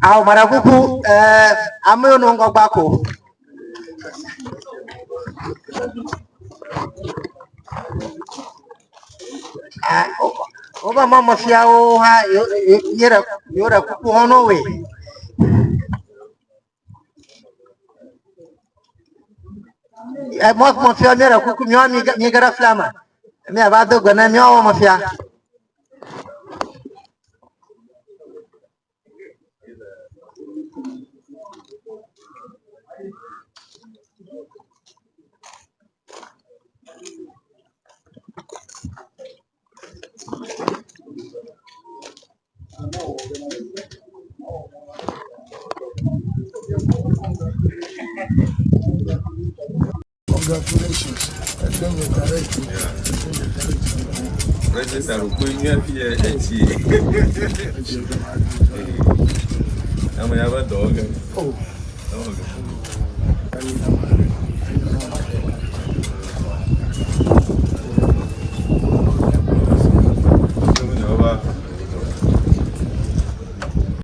Awo meɖe kuku eh, ame yiwo nɔ ŋgɔgbea ko. Ah, wobe mɔmefiawo hã yewo ɖe kuku hɔn no woe. Mɔmefia míeɖe kuku míawo míege ɖe flia me. Míava do gbe na míawo mɔmefia. Congratulations. President Arukwe nyuie fi yɛ etsi. Ame ya be dɔwɔ ge. Oh. Dɔwɔ ge.